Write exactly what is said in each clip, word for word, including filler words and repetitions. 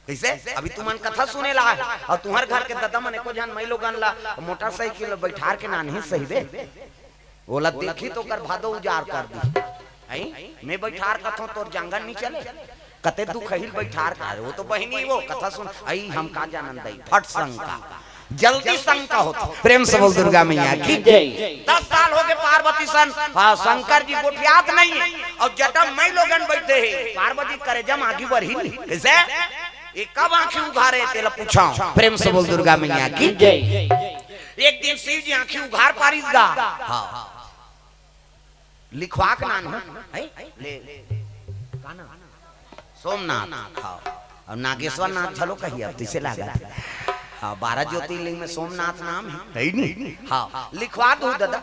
कइसे? अभी तुमन कथा सुने ला आए, अउ तुंहर घर के ददा मन एको झन मई लोगन ला मोटरसाइकिल में बइठार के नानही सही बे। ओला देखही त ओकर भादो उजार कर दिही। अई, मैं बइठार कथों, तोर जांगर नी चले। कते दुखही ल बइठार का, ओ तो बहिनी वो, कथा सुन, अई, हम का जानन दई, फट शंका। जल्दी शंका होथे। प्रेम से बोल दुर्गा मैया की। जय। दस साल होगे पार्वती सन, हाँ, शंकर जी गोठियात नहीं हे, अउ जटा मई लोगन बइठे हे, पार्वती करेजा म आगी बरही नहीं। कइसे? ये कब आंखी उघारे, तेला पूछों। प्रेम से बोल दुर्गा मैया की। जय। एक दिन शिव जी आंखी उघार पारिस गा। हाँ। लिखवा के नानहूं, हैं? ले। का नाम? सोमनाथ। हाँ। अउ नागेश्वर नाथ घलो कही, अब तइसे लागत हे। हाँ, बारह ज्योतिर्लिंग में सोमनाथ नाम हे, हे नहीं? हाँ, लिखवा दूं ददा।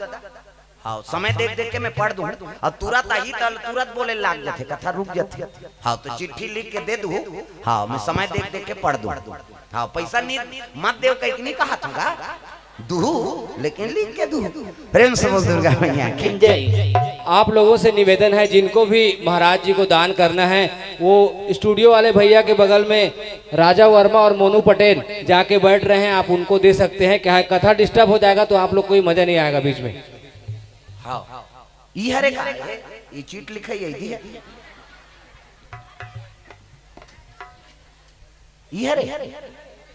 हाँ, समय देख देख के मैं पढ़ दूं। अउ तुरत आही त तुरत बोले लाग जाथे, कथा रुक जाथे। हाँ, त चिट्ठी लिख के दे दूं। हाँ, मैं समय देख देख के पढ़ दूं। हाँ, पइसा नी, मत देव कहिके नी कहत हंव गा। दूहू, लेकिन लिख के दूहू। प्रेम से बोल दुर्गा मैया की। जय। आप लोगों से निवेदन है, जिनको भी महाराज जी को दान करना है, वो स्टूडियो वाले भैया के बगल में राजा वर्मा और मोनू पटेल जाके बैठ रहे हैं, आप उनको दे सकते हैं। क्या है, कथा डिस्टर्ब हो जाएगा तो आप लोग को ही मजा नहीं आएगा बीच में। हाँ। ई हरे का? ई चीट लिखाई है, इदी है। ई हरे?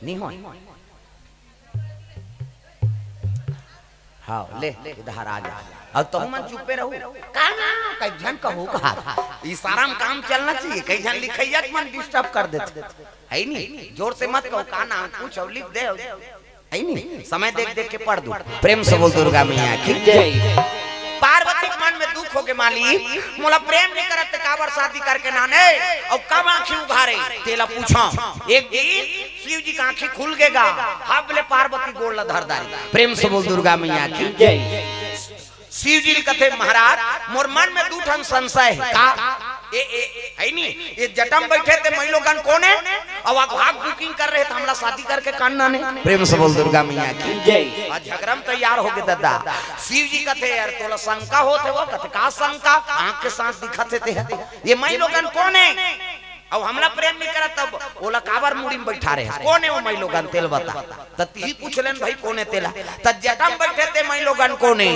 नहीं हो। हाँ, ले, इधर आ जा। अउ तुमन चुप्पे रहू। का ना, कई झन कहू कहा। इशारा में काम चलना चाहिए। कई झन लिखइया के मन डिस्टर्ब कर देथे। है नी? जोर से मत कहो, का नाम पूछो, लिख दे। है नी? समय देख देख के पढ़ दूं। प्रेम से बोल दुर्गा मैया की। जय। पार्वती के मन में दुख होगे, मालिक, मोला प्रेम नहीं करत, ते काबर शादी करके नाने? अउ कब आंखी उघारे? तेला पूछों। एक दिन शिव जी के आंखी खुल गे गा, हब ले पार्वती गोड़ ला धर डारी। प्रेम से बोल दुर्गा मैया की। जय। शिव जी ल कथे, महाराज, मोर मन में दू ठन संशय हे। का? ए, ए, है नी? ये जटा म बइठे ते मई लोगन कोन हे? अउ आग भाग बुकिंग कर रहे त हमला शादी करके कान नाने। प्रेम से बोल दुर्गा मैया की। जय। आज झगड़ा में तैयार होगे ददा। शिव जी कथे, यार, तोला शंका होत हे वो? कथे, का शंका? आंख के साथ दिखत हे ते। ये मई लोगन कोन हे? अउ हमला प्रेम नहीं करत, तब ओला काबर मुड़ी में बैठा रहे? कोन हे वो मई लोगन, तेला बता। त तिही पूछ लेन भाई, कोन हे तेला? त जटा में बैठे ते मई लोगन कोन हे?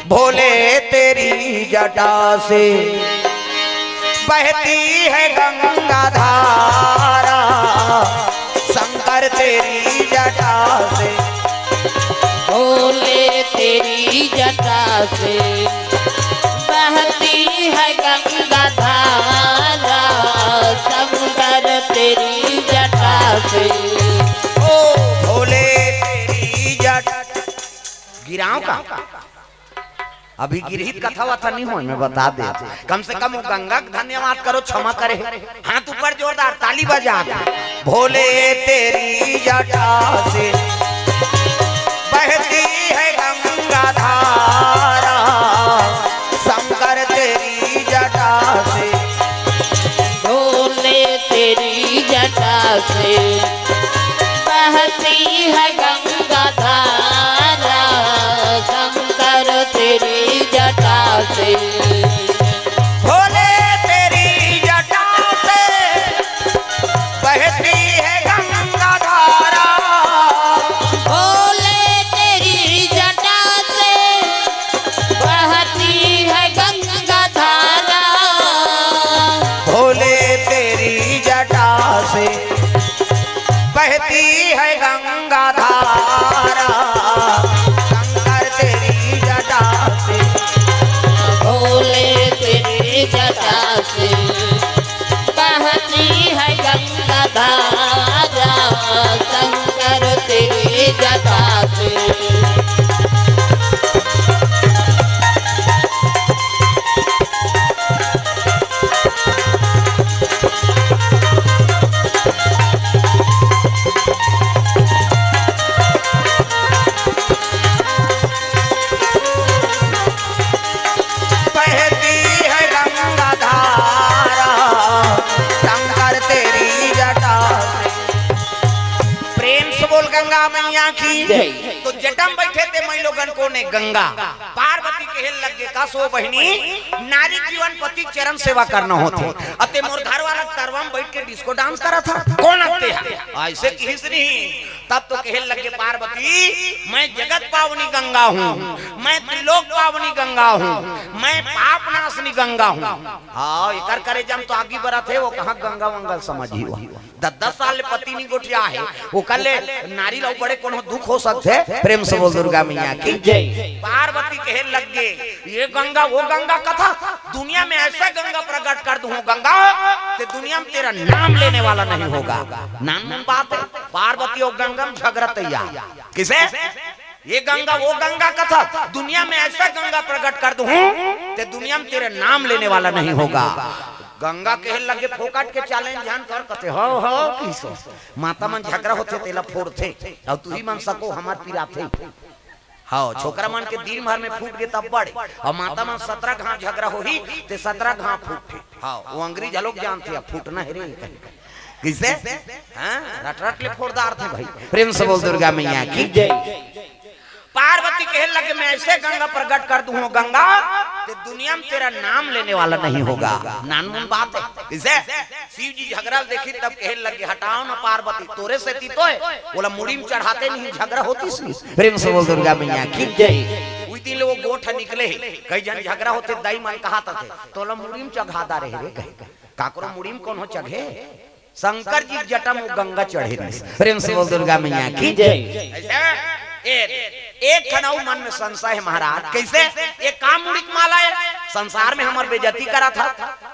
भोले तेरी जटा से बहती है गंगा धारा, शंकर तेरी जटा से। भोले तेरी जटा से बहती है गंगा धारा, शंकर तेरी जटा से। ओ भोले तेरी जटा। गिराव का? अभी गिरही त कथा वथा नहीं होय, मैं बता दे। कम से कम वो गंगा के धन्यवाद करो, क्षमा करे। हाथ ऊपर जोरदार, ताली बजा। भोले तेरी जटा से बहती है गंगा धारा, शंकर तेरी जटा से। भोले तेरी जटा से बहती है गंगा धारा, शंकर तेरी जटा से। भोले तेरी जटा से बहती है गंगा धारा। भोले तेरी जटा से बहती है गंगा धारा। भोले तेरी जटा से बहती है गंगा धारा, शंकर तेरी जटा से। भोले तेरी जटा से बहती है गंगा धारा, शंकर तेरी जटा से। बहती है गंगा धारा, शंकर तेरी जटा से। प्रेम से बोल गंगा मैया की। जय। तो जटा में बैठे ते मई लोगन कोन हे? गंगा। पार्वती कहे लग गे, "का सो बहिनी, नारी जीवन पति चरण सेवा करना होथे, अते मोर घर वाला तरवा म बैठ के डिस्को डांस करत हा, कोन अते हा?" अइसे किहिस नहीं। तब तो कहे लग गे पार्वती, "मैं जगत पावनी गंगा हूँ, मैं त्रिलोक पावनी गंगा हूँ, मैं पाप नाशनी गंगा हूँ।" हाँ, एकर करेजा म तो आगी बरत हे, वो कहाँ गंगा वंगा ल समझही वो। दस दस साल ले पति नी गोठिया हे, ओकर ले नारी ल अउ बड़े कोनो दुख हो सकथे? प्रेम से बोल दुर्गा मैया की जय। पार्वती कहे लग गे, "ये गंगा, वो गंगा कथा, दुनिया में ऐसा गंगा प्रकट कर दूँ गंगा, कि दुनिया में तेरा नाम लेने वाला नहीं होगा।" नानमुन बात हे, पार्वती अउ गंगा म झगरा तैयार। किसे? "ये गंगा, वो गंगा कथा, दुनिया में ऐसा गंगा प्रकट कर दूँ, कि दुनिया में तेरा नाम लेने वाला नहीं होगा।" गंगा कहे लग गे, "फोकट के चैलेंज झन कर," कथे, "हो, हो, किसो।" माता मन झगरा होथे, तेला फोड़थे, अउ तुही मन सको, हमर पिराथे। हाँ, छोकरा मन के दिन भर में फूट गे तब बड़े, अउ माता मन सतरा घांव झगरा होही, ते सतरा घांव फूटथे। हाँ, वो अंग्रेज लोग जानथे, अब फूटना हे रे। किसे? हाँ, रट रट ले फोड़ डारथे भाई। प्रेम से बोल दुर्गा मैया की जय। पार्वती कहे लगे, "मैं ऐसे गंगा प्रकट कर दूँ गंगा, कि दुनिया में तेरा नाम लेने वाला नहीं होगा।" नानमुन बात हे। किसे? शिव जी झगरा ल देखिस तब कहे लगे, "हटाओ ना पार्वती, तोरे सेती तो हे, ओला मुड़ी म चढ़ाते नहीं झगरा होतिस।" प्रेम से बोल दुर्गा मैया की जय। उही दिन ले वो गोठ निकले हे, कई झन झगरा होथे, दाई मन कहात थे, "तोला मुड़ी म चघा डारे हे रे," कहे। काकरो मुड़ी म कोनो चघे? शंकर जी जटा म गंगा चढ़े रिहिस। प्रेम से बोल दुर्गा मैया की जय। अइसे? ए, एक ठन अउ मन में संशय हे महाराज, कइसे? ये का मुड़ी के माला हे? संसार में हमर बेइज्जती करत हे,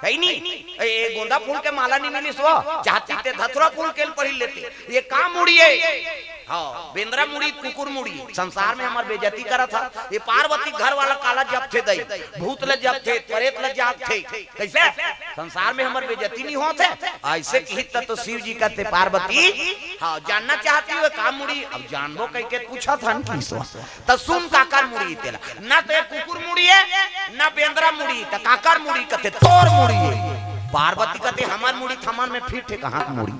हे नी? ए, ए गोंदा फूल के माला नी मिलिस वो, चाहती ते धतुरा फूल के पहिर लेते। ये का मुड़ी हे? हाँ, बेंदरा मुड़ी, कुकुर मुड़ी, संसार में हमर बेइज्जती करत हे। ये पार्वती घर वाला काला जपथे दई, भूत ल जपथे, परेत ल जपथे। कइसे? संसार में हमर बेइज्जती नहीं होत हे? अइसे किहिस त तो शिव जी कथे, "पार्वती, हाँ, जानना चाहती हो का मुड़ी? अब जानबो कहिके पूछत हन किसो। त सुन काकर मुड़ी तेला। न तो ये कुकुर मुड़ी हे, न बेंदरा मुड़ी, त काकर मुड़ी?" कथे, "तोर मुड़ी हे।" पार्वती कथे, "हमर मुड़ी थमन में फिट हे, कहाँ के मुड़ी?"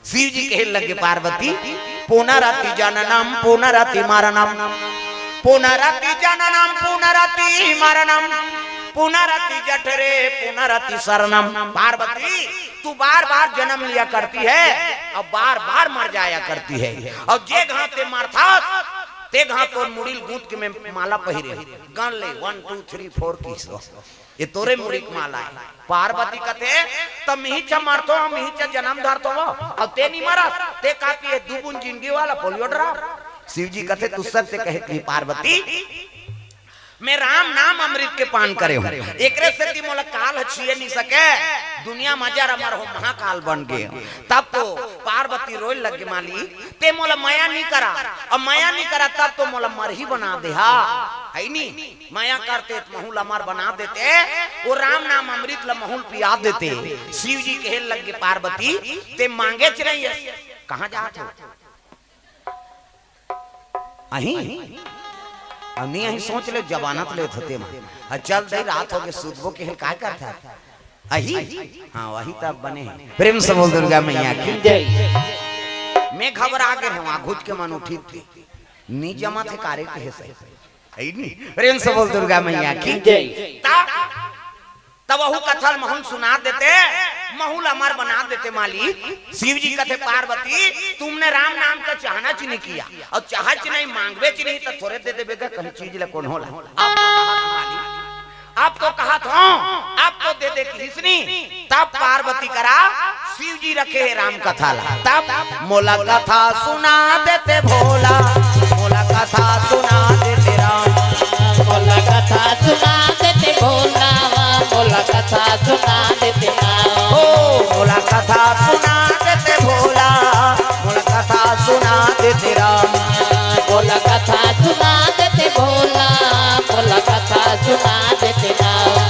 शिव जी कहे लगे, "पार्वती, पुनरपि जननम पुनरपि मरणम, पुनरपि जननम पुनरपि मरणम, पुनरपि जठरे पुनरपि शरणम।" पार्वती, तू बार बार जन्म लिया करती है और बार बार मर जाया करती है, और जे घांव ते मरथस, ते घांव तोर मुड़ी ल गूंथ के मैं माला पहिरे। गन ले, वन, टू, थ्री, फोर किसो। ये तोरे मुड़ी के माला हे। पार्वती कथे, "त मिही च मरथों, मिही च जनम धरथों वो, अउ ते नी मरस, ते का पिए दू बूंद जिंदगी वाला पोलियो ड्रॉप?" शिव जी कथे, "तू सत्य कहे थी पार्वती, मैं राम नाम अमृत के पान करे हूँ, एकरे सेती मोला काल ह छुए नी सके, दुनिया म अजर अमर हो महाकाल बन गे हूँ।" तब तो पार्वती रोए लगे, "मालिक, ते मोला मया नी करा, अब मया नी करा तब तो मोला मरही बना देहा, हे नी?" मया करते त महूं ल अमर बना देते, वो राम नाम अमृत ल महूं ल पिया देते। शिव जी कहे लगे, "पार्वती, ते मांगेच रहिस, कहाँ जात हो?" अहीं? अउ नी अहीं सोच ले, जबानत ले थते मा। अ चल दई, रात होगे, सुतबो के हेल काय करथा? अही? हाँ, वही तब बने हे। प्रेम से बोल दुर्गा मैया की जय। मैं घबरा गे हूँ, आघुच के मन उठी थी। नी जमा थे कारे के हे सही। हे नी? प्रेम से बोल दुर्गा मैया की जय। तब, तब वहू कथा ल महूं ल सुना देते, महूं ल अमर बना देते मालिक। शिव जी कथे, "पार्वती, तुमने राम नाम का चाहना च नहीं किया, और चाहच नहीं, मांगबेच नहीं, तो थोरे दे देबे गा कहीं चीज ल कोनो ला।" अब मालिक, अब तो कहत हूँ, अब तो दे दे किहिस नी। तब पार्वती करा शिव जी रखे हे राम कथा ला। तब मोला कथा सुना देते भोला, मोला कथा सुना देते राम। मोला कथा सुना देते भोला, मोला कथा सुना देते राम। हो, मोला कथा सुना देते भोला, मोला कथा सुना देते राम। मोला कथा सुना देते भोला, मोला कथा सुना देते राम।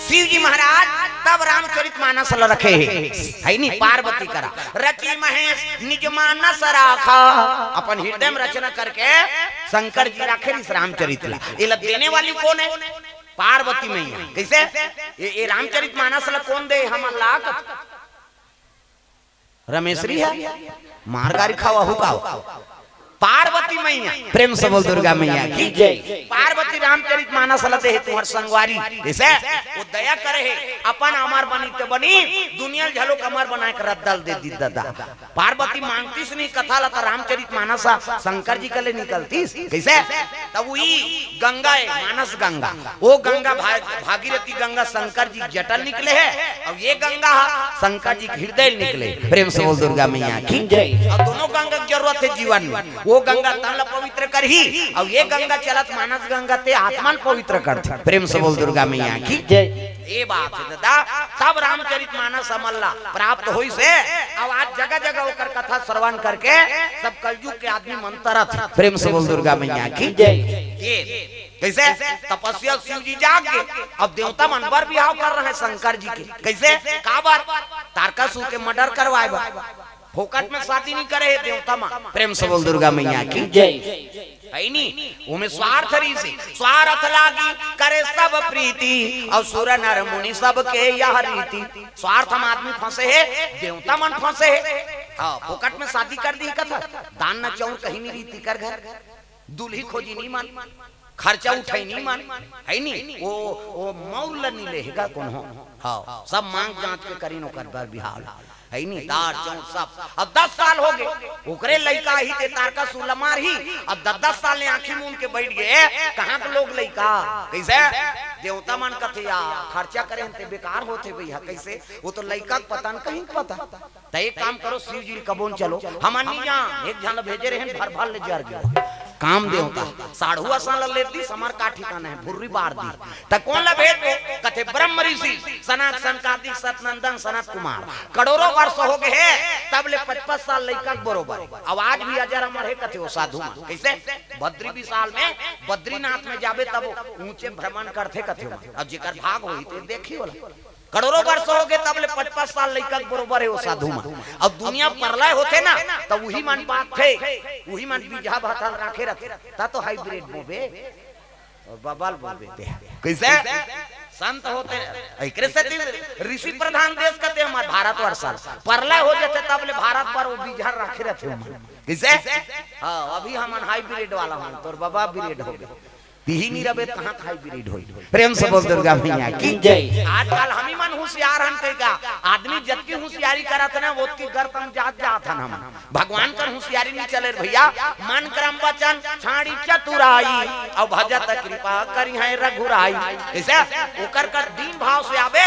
शिव जी महाराज तब रामचरित मानस ल रखे हे, है नी, पार्वती करा। रचि महेश निज मानस राखा, अपन हृदय में रचना करके शंकर जी राखे रिस रामचरित ला। एला देने वाली कोन हे? पार्वती मैया। कइसे? ये, ये रामचरित मानस ला कोन दे हमन ला? रमेशरी हे, मार गारी खावा हु का? पार्वती मैया। प्रेम से बोल दुर्गा मैया की जय। पार्वती रामचरित मानस ल दे हे तुंहर संगवारी। कइसे? वो दया करे हे, अपन अमर बनी त बनी, दुनिया ल घलो अमर बनाए के रद्दा ल दे दिस दादा। पार्वती मांगतिस नहीं कथा ला, त रामचरित मानस शंकर जी कले निकलतिस। कइसे? तब वही गंगा हे, मानस गंगा। वो गंगा भा-, भागीरथी गंगा शंकर जी के जटा ले निकले हे, अउ ये गंगा ह शंकर जी के हृदय ले निकले। प्रेम से बोल दुर्गा मैया की जय। अउ दोनों गंगा के जरूरत हे जीवन में। वो गंगा तन ला पवित्र करही, अउ ये गंगा चलत मानस गंगा ते आत्मा ला पवित्र करथे। प्रेम से बोल दुर्गा मैया की जय। ये बात हे दादा, तब रामचरित मानस हमन ला प्राप्त होइस हे। अब आज जगह जगह ओकर कथा श्रवण करके सब कलयुग के आदमी मन तरत हे। प्रेम से बोल दुर्गा मैया की जय। ये कइसे? तपस्या शिव जी जाग गे, अब देवता मन बर बिहाव कर रहे हैं शंकर जी के। कइसे? काबर? तारकासुर के मर्डर करवाए बर। फोकट में शादी नहीं करे हे देवता मन। प्रेम से बोल दुर्गा मैया की जय। है नी? ओमे स्वार्थ रहिस हे, स्वार्थ लागी करे सब प्रीति, अउ सुर नर मुनि सबके यह रीति। स्वार्थ में आदमी फंसे हे, देवता मन फंसे हे। हाँ, फोकट में शादी कर दिही कथा, दान न चाउर कहीं नहीं रही तेकर घर, दुल्ही खोजिन नहीं मन, खर्चा उठइस नहीं मन, है नी? वो, वो मउर ल नहीं लेहे गा कोनो। हाँ, सब मांग जांच के करिन ओकर बर बिहाव ल। है नी, दार चौर सब। अब दस साल हो गे, ओकरे लइका ही ते तारकासुर ल मारही। अब दस दस साल ले आंखी मूंद के बइठ गे, कहाँ के लोग लइका? कइसे? देवता मन कथे, "या, खर्चा करे हन ते बेकार होथे भैया।" कइसे? वो तो लइका के पता न, कहीं के पता। त एक काम करो, शिव जी ल कबो न चलो, हमन नहीं जान, एक झन ल भेजे रहेन, भर भर ले जर गे। काम देवता, साढ़ू असन ल ले दिस, हमर का ठिकाना हे, भुर्री बार दिस। त कोन ल भेजबो? कथे ब्रह्म ऋषि, सनक सनकादिक सतनंदन सनत कुमार। करोड़ों वर्ष हो गे हे, तब ले पचपच साल लइका के बरोबर। अब आज भी अजर अमर हे कथे वो साधु मन। कइसे? बद्री विशाल में, बद्रीनाथ में जाबे तब ऊंचे भ्रमण करथे कथे मन। अब जेकर भाग होही ते देखही ओला। करोड़ों वर्ष हो गे तब ले पचपच साल लइका के बरोबर हे वो साधु मन। अब दुनिया परलय होथे ना, त उही मन बांचथे, उही मन बीजहा भात ल राखे रथे। त तो हाइब्रिड बोबे। अउ बबल बोबे ते। कइसे? संत होथे, एकरे सेती ऋषि प्रधान देश कथे हमर भारतवर्ष ल। परलय हो जथे तब ले भारत बर वो बीजहा राखे रथे ओमन। कइसे? हाँ, अभी हमन हाइब्रिड वाला हन, तोर बबा ब्रिड होबे। तिही नहीं रबे, कहाँ के हाइब्रिड होई? प्रेम से बोल दुर्गा मैया की जय। आजकल हमी मन हुसियार हन कहि का, आदमी जतकी हुसियारी करत हे ना, ओतकी गर्त म जात जात हन हमन। भगवान कर हुसियारी नहीं चले रे भैया। मन क्रम वचन छाड़ी चतुराई, अउ भजत कृपा करिहैं रघुराई। कइसे? ओकर कर दीन भाव से आबे,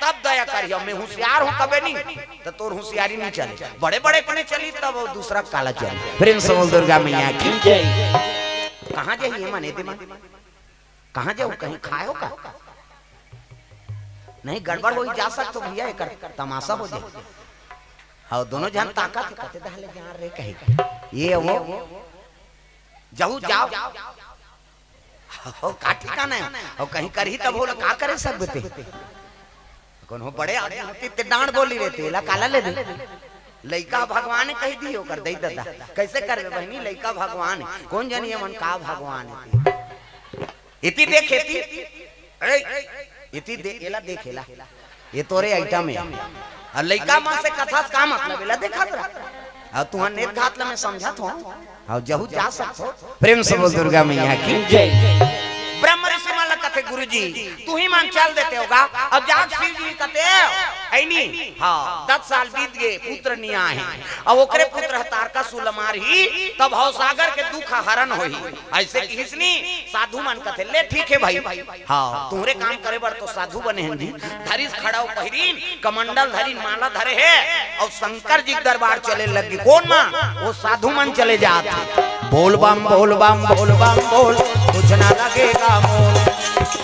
तब दया करिहैं। मैं हुसियार हूँ कबे नहीं, त तोर हुसियारी नहीं चले। बड़े बड़े के नहीं चली, तब वो दूसरा काला चली। प्रेम से बोल दुर्गा मैया की जय। कहाँ जाही ये मन, एदे मन? कहाँ जाहू? कहीं खाए हो का? नहीं, गड़बड़ होई, जा सकत हो भैया, एकर तमाशा हो जाही। हाँ, दोनों झन ताकत हे, कथे दहले जा रे कहीं। ये वो, जाहू, जाव। हो, का ठिकाना हे? हो, कहीं करही तब होला, का करे सकबे ते? कोनो बड़े आदमी होती ते डांट बोली रहती, एला काला लेबे? लइका भगवान हे कहि दिही ओकर दई ददा। कइसे करबे बहिनी, लइका भगवान हे। कोन जनी ये मन का भगवान हे? इति देख, इति, ए, इति दे, एला देख, एला। ये तोरे आइटम हे। अउ लइका मन से कथा से का मतलब, एला देखत रह। अउ तुहर नेत घात ल मैं समझत हूँ। अउ जाहू, जा सकत हो। प्रेम से बोल दुर्गा मैया की जय। ब्रह्म ऋषि मन ल कथे, "गुरुजी, तुही मन चल देते होगा।" अब जाके शिव जी कथे, "ऐनी, हाँ, दस साल बीत गे, पुत्र नहीं आए हे। अब ओकरे पुत्र ह तारकासुर ल मारही, तब भवसागर के दुख हरण होही।" अइसे किहिस नी, साधु मन कथे, "ले ठीक हे भाई, हाँ, तुहरे काम करे बर तो साधु बने हन जी।" धरिस खड़ाऊ पहिरीन, कमंडल धरिन, माला धरे हे, अउ शंकर जी के दरबार चले लग गे। कोन मन? वो साधु मन चले जात हे। बोल बम, बोल बम, बोल बम, बोल, कुछ ना लगेगा मोल।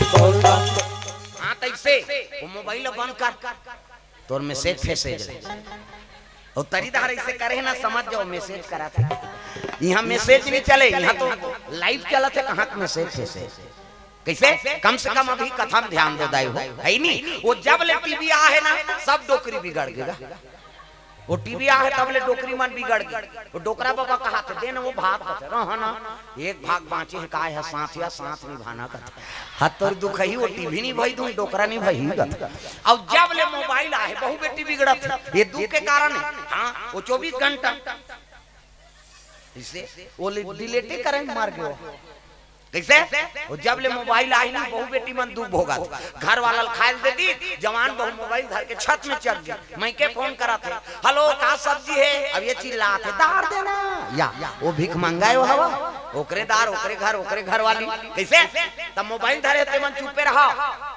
बोल बम। हाँ, तइसे, वो मोबाइल बंद कर, तोर मैसेज फैसेज ले। अउ तरी डहर अइसे करे ना, समझ जाव, मैसेज करत हे। इहाँ मैसेज नहीं चले, इहाँ तो लाइव चलत हे, कहाँ के मैसेज फैसेज। कइसे? कम से कम अभी कथा म ध्यान दो दाई हो, हइ नी? वो जब ले टीवी आहे ना, सब डोकरी बिगड़ गे गा। वो टीवी आहे तब ले डोकरी मन बिगड़ गे। वो डोकरा बाबा कहाथे, "दे ना वो भात," कथे, "रह ना, एक भाग बाँचे हे, काय हे, साथ या साथ निभाना," कथे। हाथ तोर दुखही, वो टीवी नइ भई दूँ, डोकरा नइ भई कथे। अउ जब ले मोबाइल आहे, बहू बेटी बिगड़त हे, ये दू के कारण हे। हाँ, वो चौबीस घंटा इसे वो ले डिलीटे करे मर गयो। कइसे? वो जब ले मोबाइल आहे ना, बहू बेटी मन दुख भोगत। घर वाला ल खाए ल दे दी, जवान बहू मोबाइल धर के छत में चढ़ गे। मइके फोन करत हे, "हेलो, का सब्जी हे?" अब ये चिल्लात हे, "दार दे ना।" या, वो भिखमंगा हे वो हवा, ओकरे दार, ओकरे घर, ओकरे घर वाली। कइसे? तब मोबाइल धरे हे, ते मन चुप्पे रहा।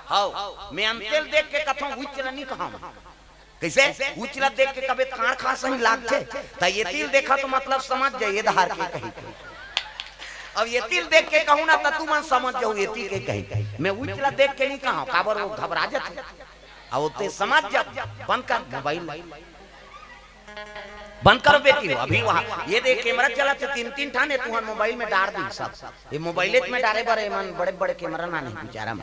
हव, मैं अंते ल देख के कथों, उइच ल नइ कहा। कइसे? उइच ल देख के कबे त काँड़ खा सही लागथे। त एती ल देखा त मतलब समझ जा, ये धार के कही। अब एती ल देख के कहूँ ना, त तुमन समझ जाहू, एती के कही। मैं उइच ल देख के नइ कहा, काबर वो घबरा जाथे। अउ ते समझ जा, बंद कर मोबाइल। बंद करो बेटी हो, अभी वहाँ ये देख कैमरा चलत हे, तीन तीन ठान हे, तुहन मोबाइल में डार दी सब। ये मोबाइले में डारे बर एमन बड़े बड़े कैमरा ना नहीं बेचारा मन।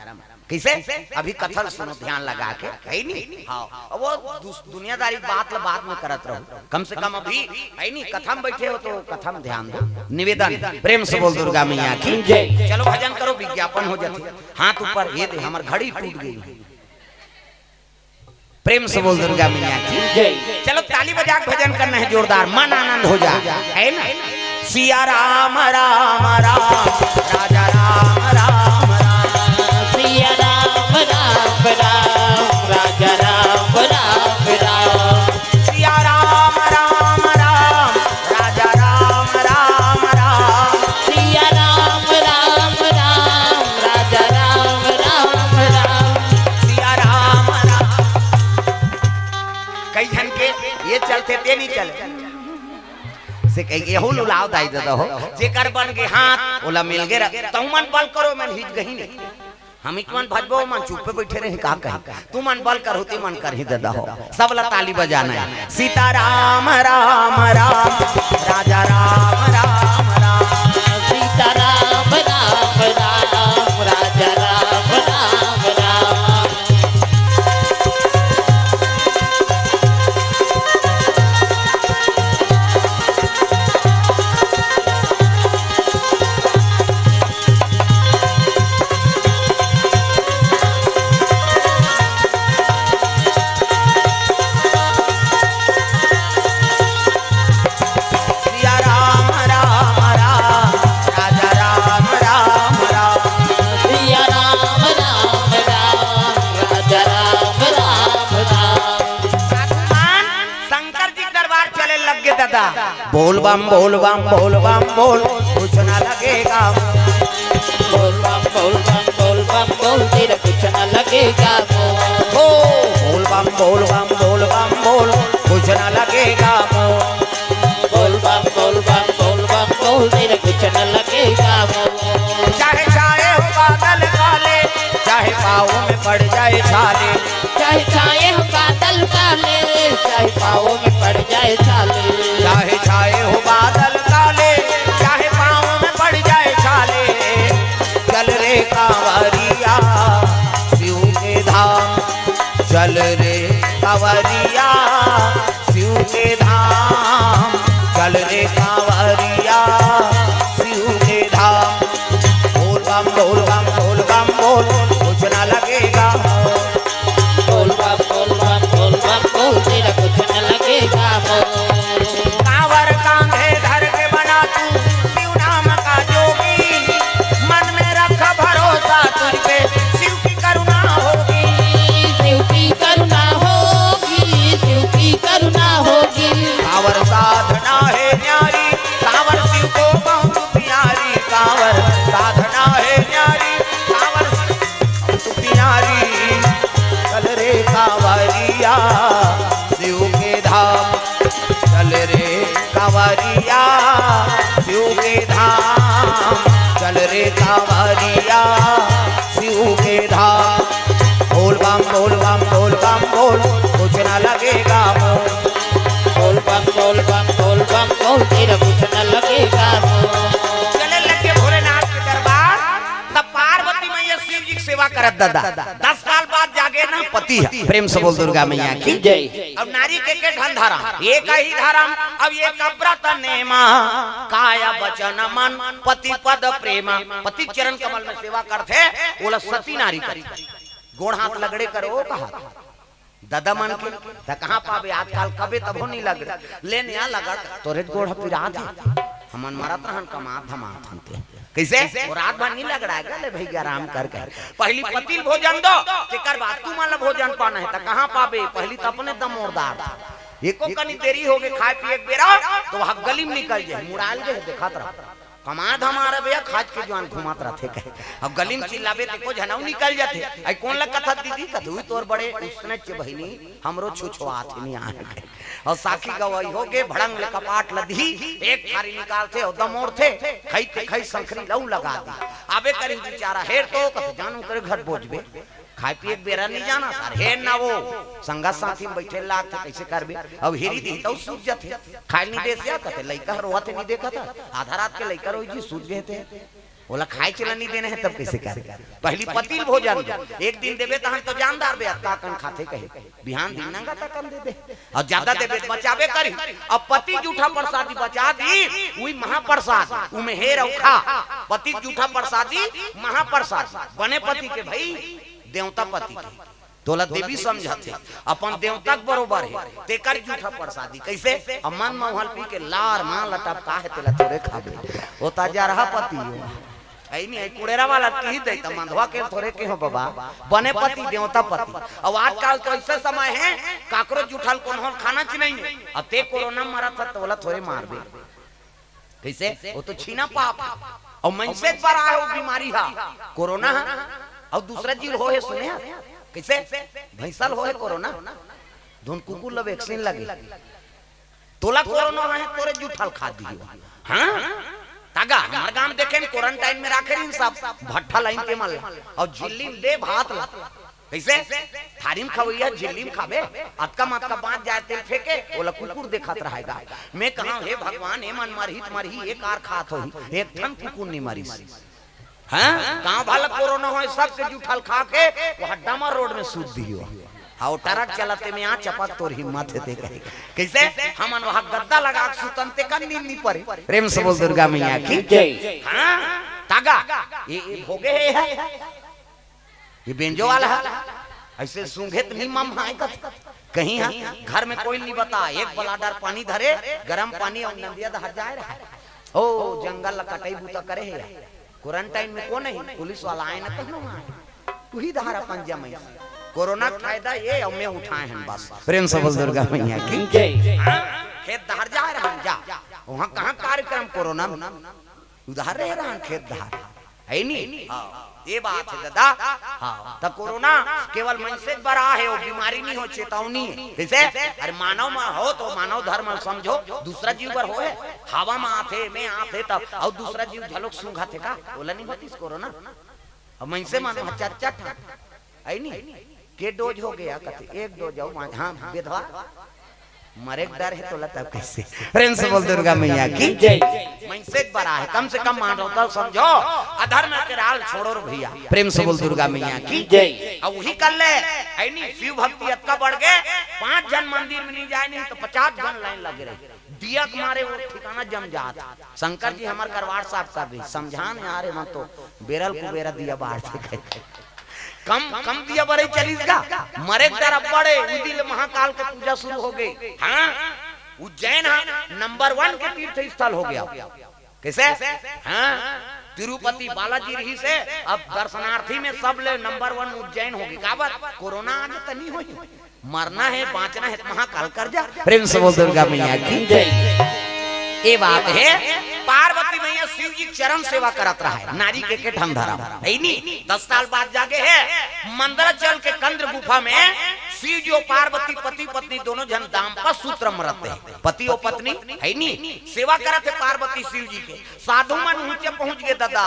कइसे? अभी कथा ल सुनो ध्यान लगा के, हइ नी? हाँ, अब वो दुस-, दुनियादारी बात ल बाद में करत रहू, कम से कम अभी, हइ नी? कथा म बइठे हो त कथा म ध्यान दो। निवेदन, प्रेम से बोल दुर्गा मैया की जय। चलो भजन करो, विज्ञापन हो जाथे। हाथ ऊपर, ये दे, हमर घड़ी टूट गे। प्रेम से बोल दुर्गा मैया की जय। चलो ताली बजा के भजन करना हे जोरदार, मन आनंद हो जा, हइ ना? सिया राम राम राम, राजा राम राम राम। सिया राम राम राम, राजा राम राम राम। सिया राम राम राम, राजा राम राम राम। सिया राम राम राम, राजा राम राम राम। सिया राम राम। कई झन के ये चलथे ते नइ चले। से कही, "एहू ल उलाव दाई ददा हो, जेकर बन गे हाथ, ओला मिल गे रा-, तहु मन बल करो, मन हिच गही नहीं।" हमीच मन भजबो, मन चुप्पे बइठे रहे, का कही? तुमन बल करहू, ते मन करही ददा हो। सब ला ताली बजाना हे। सीता राम राम राम, राजा राम राम राम। सीता राम राम राम, राजा राम राम राम। सिया राम राम राम, राजा राम राम राम। सिया राम राम राम, राजा राम राम राम। साधु मन शंकर जी के दरबार चले लग गे ददा। बोल बम, बोल बम, बोल बम, बोल, कुछ ना लगेगा। बोल बम, बोल बम, बोल बम, बोल, तेरा कुछ ना लगेगा। हो, बोल बम, बोल बम, बोल बम, बोल, कुछ ना लगेगा। बोल बम, बोल बम, बोल बम, बोल, तेरा कुछ ना लगेगा। चाहे छाए हो बादल काले, चाहे पाँव में पड़ जाए छाले। चाहे छाए हो बादल काले, चाहे पाँव में पड़ जाए छाले। चाहे छाए हो बादल काले, चाहे पाँव में पड़ जाए छाले। चल रे कांवरिया शिव के धाम, चल रे कांवरिया शिव के धाम, चल रे कांवरिया शिव के धाम। बोल बम, बोल बम, बोल बम, बोल, कुछ ना लगेगा। बोल बम, बोल बम, बोल बम, बोल, तेरा कुछ ना लगेगा। कांवर कांधे धर के बना तू शिव नाम का जोगी, मन में रख भरोसा तुझ पे, शिव की करुणा होगी। शिव की करुणा होगी, शिव की करुणा होगी। कांवर साधना है न्यारी, कांवर शिव को बहुत प्यारी, कांवर साधना है न्यारी, कांवर शिव को बहुत प्यारी। चल रे कांवरिया शिव के धाम, चल रे कांवरिया शिव के धाम, चल रे कांवरिया शिव के धाम। बोल बम, बोल बम, बोल बम, बोल, कुछ ना लगेगा मोल। बोल बम, बोल बम, बोल बम, बोल, तेरा कुछ ना लगेगा मोल। चले लगे भोलेनाथ के दरबार, तब पार्वती मैया ददा, दस साल बाद जागे ना पति ह। प्रेम से बोल दुर्गा मैया की जय। अब नारी के के ठन धरम, एक ही धरम। अब एक व्रत नेमा, काय वचन मन पति पद प्रेमा। पति चरण कमल में सेवा करथे, ओला सती नारी करथे। गोड़ हाथ लगड़े करो कहा ददा मन के, त कहाँ पाबे? आजकल कबे तभो नहीं लगड़े। ले नया लगड़, तोरे गोड़ ह पिरात हे। हमन मरत रहन, कमात धमात हन ते। कैसे? वो रात भर नहीं लगड़ाए का, ले भैया आराम कर कहे। पहली पति ल भोजन दो, तेकर बाद तुमन ल भोजन पाना हे, त कहाँ पाबे? पहली त अपने दमोरदार था। एको कनी देरी होगे खाए पिए के बेरा, त वह गली में निकल जाए, मुड़ाल गए, देखत रह। कमा धमा रहे भैया, खाज के जुआन घुमात रथे कहे। अब गली में चिल्लाबे, ते को झनऊ निकल जाथे। आई कोन ल कथत दीदी? कथू तोर बड़े उसने चे बहिनी, हमरो छुछुआत हे नहीं आए कहे। अउ साखी गवाही होगे, भड़ंग ले कपाट ल दिही, एक थारी निकालथे अउ दमोरथे, खई ते खई संखरी लऊ लगा दी। आबे करी बिचारा हेर तो, कथे जान उतरे घर बोझबे। खाए पिए के बेरा नहीं जाना सर, हेर ना वो। संगत साथी में बैठे लागथे, कैसे करबे? अब हेरी दिही तऊ सूझ जाथे। खाए नहीं दे सिया, कथे लइका ह रोवत हे, नहीं देखत ह। आधा रात के लइका रोई जी, सूझ गए थे। ओला खाए चला नहीं देना हे, तब कैसे करे? पहली पति ल भोजन दो। एक दिन देबे तहन तो जानदार बे, अतका कन खाथे कहे। बिहान दिन नंगा तकन दे दे। अउ ज्यादा देबे त बचाबे करी। अब पति जूठा प्रसादी बचा दी, उही महाप्रसाद, उमे हेर अउ खा। पति जूठा प्रसादी, महाप्रसाद। बने पति के भई, देवता पति के। तोला देवी समझत हे, अपन देवता के बरोबर हे, तेकर जूठा प्रसादी। कैसे? अब मन मउहा ल पी के लार मां लटपका हे, तेला थोरे खाबे। ओ त जरहा पति हो। अई नहीं, अई कुड़ेरा वाला ल किही दे, त मंधवा के ल थोरे केहो बबा। बने पति, देवता पति। अउ आजकल तो ऐसे समय हे, काकरो जूठा ल कोनो ल खाना च नहीं हे। अब ते कोरोना म मरत ह, तोला थोरे मारबे। कैसे? वो तो छीना पाप। अउ मनसे बर आए हो बीमारी हा, कोरोना हा। अउ दूसरा जीव ल होहे सुने हा। कैसे? भैंसा ल होहे कोरोना। धुन कुकुर ल vaccine लगे। तोला कोरोना हे, तोरे जूठा ल खा दियो। हाँ? तागा, हमर गांव देखे न, quarantine में राखे रहिन सब, भट्ठा लाइन के मन ला। अउ झिल्ली में दे भात ला। कैसे? थारी में खवैया झिल्ली में खाबे, अतका मतका बांच जाए तेल फेंके, ओला कुकुर देखत रहेगा। मैं कहा, हे भगवान, ए मन मरही त मरही, एक आर खात होही, एक ठन कुकुर नहीं मरिस। हाँ? गांव भर ल कोरोना होय, सबके जूठा ल खा के, वो हड्डामा रोड में सूत दियो। हाँ, वो ट्रक चलते में आ चपक तोर हिम्मत हे ते कहे। कैसे? हमन वहाँ गद्दा लगा के सुतन ते कन नींद नहीं परे। प्रेम से बोल दुर्गा मैया की जय। हाँ? तागा, ये, ये भोगे हे, है। ये बेंजो वाला है, ऐसे सूंघे त नहीं मम हाय कथे। कहीं हा, घर में कोई नहीं बता, एक बलाडर पानी धरे, गरम पानी अउ नंदिया दहर जाए रहा। ओ, जंगल ला कटाई बूता करे हे। Quarantine में कोन हे? पुलिस वाला आए न कहनो आए। उही दहर अपन जमई। कोरोना के फायदा ये, अउ मैं उठाए हन बस। प्रेम से बोल दुर्गा मैया की जय। हाँ, खेत दहर जाए रहा, जा। वहाँ कहाँ कार्यक्रम कोरोना में? उधार रहे रहन खेत धार, है नी? हाँ, ये बात हे दादा। हाँ, त कोरोना केवल मनसे बर आए हे, वो बीमारी नहीं हो, चेतावनी हे। कैसे? अरे मानव में हो तो मानव धर्म ल समझो, दूसरा जीव बर होहे। हवा में आथे, में आथे तब, अउ दूसरा जीव घलोक सूंघथे का? ओला नहीं होतिस कोरोना। अब मनसे मन ह चट चट, है नी? के dose हो गया? कथे, एक dose अउ मान, हाँ, बेधवा, मरे के डर हे तोला तब कैसे? प्रेम से बोल दुर्गा मैया की जय। मनसे बर आए हे, कम से कम मानवता समझो, अधर्म के राल छोड़ो रे भैया। प्रेम से बोल दुर्गा मैया की जय। अब वही कर ले, है नी? शिव भक्ति अतका बढ़ गे, पांच झन मंदिर में नहीं जाए नहीं त पचास झन लाइन लगे रहे। दिया के मारे वो ठिकाना जम जात। शंकर जी हमर करवार साफ कर दी, समझान यार, एमन तो बेरल कुबेरा दिया बार से कहे। कम, कम दिया बरे चलिस गा, मरे के डर अब्बड़ हे, उदी ले महाकाल के पूजा शुरू हो गई। हाँ, उज्जैन हा number one के तीर्थ स्थल हो गया। कैसे? हाँ, तिरुपति बालाजी रहिसे, अब दर्शनार्थी में सब ले number one उज्जैन हो गई। काबर? कोरोना आगे त नहीं होई। मरना हे, बांचना हे, त महाकाल कर जा। प्रेम से बोल दुर्गा मैया की जय। ये बात हे, पार्वती मैया शिव जी के चरण सेवा करत रहा हे, नारी के के ठन धरम, है नी? दस साल बाद जागे हे, मंदराचल के कंद गुफा में शिव जी अउ पार्वती पति पत्नी दोनों झन दाम्पत्य सूत्र में रहते हे, पति अउ पत्नी, है नी? सेवा करत हे पार्वती शिव जी के। साधु मन ऊंचे पहुंच गए दादा,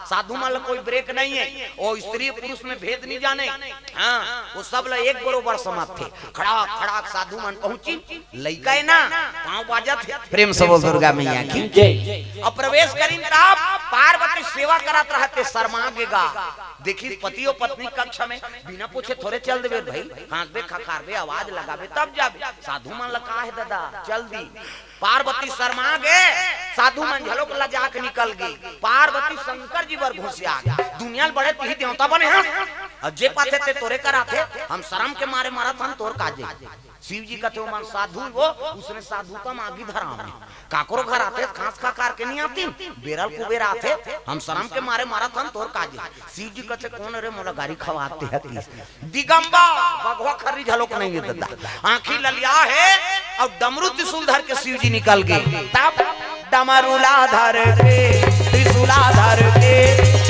साधु मन ला कोई break नहीं हे, वो स्त्री पुरुष में भेद नहीं जाने। हाँ, वो सब ला एक बरोबर समझथे। खड़ाक खड़ाक साधु मन पहुंचिन, लइका हे ना, पांव बाजत हे। प्रेम से बोल दुर्गा मैया की जय। अब प्रवेश करिन तब पार्वती सेवा करत रहत हे, शर्मा गे गा। देखिस पति अउ पत्नी कक्ष में, बिना पूछे थोरे चल देबे भाई, कांसबे, खखारबे, आवाज लगाबे तब जाबे। साधु मन ला का हे ददा, चल दी। पार्वती शर्मा गे, साधु मन घलोक लजा के निकल गे। पार्वती शंकर जी बर घुसिया गे, दुनिया ल बड़े तिही देवता बने हस, अउ जे पाथे ते तोरे कर आथे, हम शरम के मारे मरत हन, तोर काजे। शिव जी कथे, "ओमन साधु वो, उसने साधु का मागी धरावे।" काकरो घर आथे, खांस खखार के नहीं आतिन, बेरल कुबेर आथे, हम शरम के मारे मरत हन, तोर काजे। शिव जी कथे, "कोन रे मोला गारी खवाथे हतिस?" दिगंबर, बघवा खर्री घलोक नहीं हे ददा। आंखी ललिया हे, अउ डमरू त्रिशूल धर के शिव जी निकल गे। तब डमरू ला धर के, त्रिशूला धर के,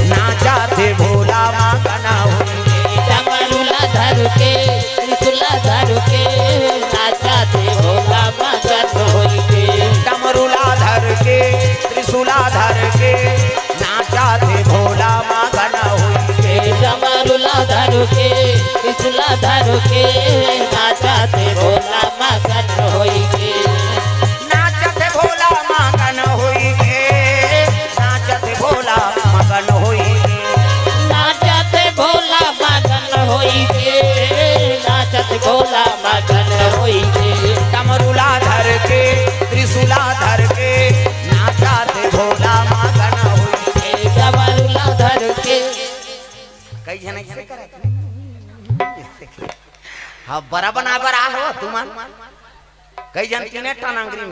नाचथे भोला मगन होई के। डमरू ला धर के, त्रिशूला धर के, नाचथे भोला मगन होई के। डमरू ला धर के, त्रिशूला धर के, नाचथे भोला मगन होई के। डमरू ला धर के, त्रिशूला धर के, नाचथे भोला मगन होई के। नाचथे भोला मगन होई के, नाचथे भोला मगन होई के। नाचथे भोला मगन होई के, नाचथे भोला मगन होई के। डमरू ला धर के, त्रिशूला धर के, नाचथे भोला मगन होई के। डमरू ला धर के। कई झन ऐसे करत हे। हाँ, बरा बनाए बर आ हो तुमन। कई झन तीने ठन अंगरी